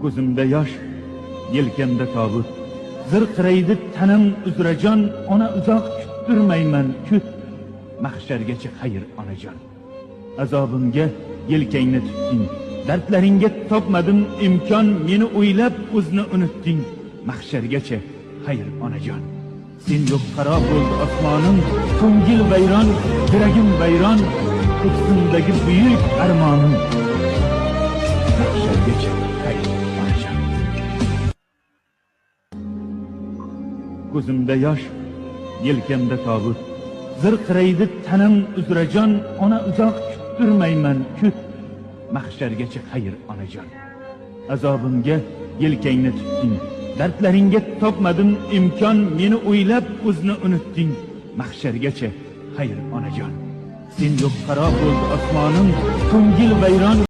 Ko'zimda yosh, yelkamda tobut. Zirqiraydi tanam uzra jon, ona uzoq kuttirmayman, kut. Mahshargacha xayr onajon. Azobimga yelkangni tutding, dardlaringga topmadim imkon, meni o'ylab o'zni unutding. Mahshargacha xayr onajon. Sen yo'q xarob bo'ldi osmonim, ko'ngil vayron, yuragim vayron, ko'ksimdagi buyuk armonim. Mahshargacha xayr onajon. Ko'zimda yosh, yelkamda tobut. Zirqiraydi tanam uzra jon, ona uzoq kuttirmayman, kut. Mahshargacha xayr onajon. Azobimga yelkangni tutding, dardlaringga topmadim imkon, meni o'ylab o'zni unutding. Mahshargacha xayr onajon. Sen yo'q xarob bo'ldi osmonim, ko'ngil vayron.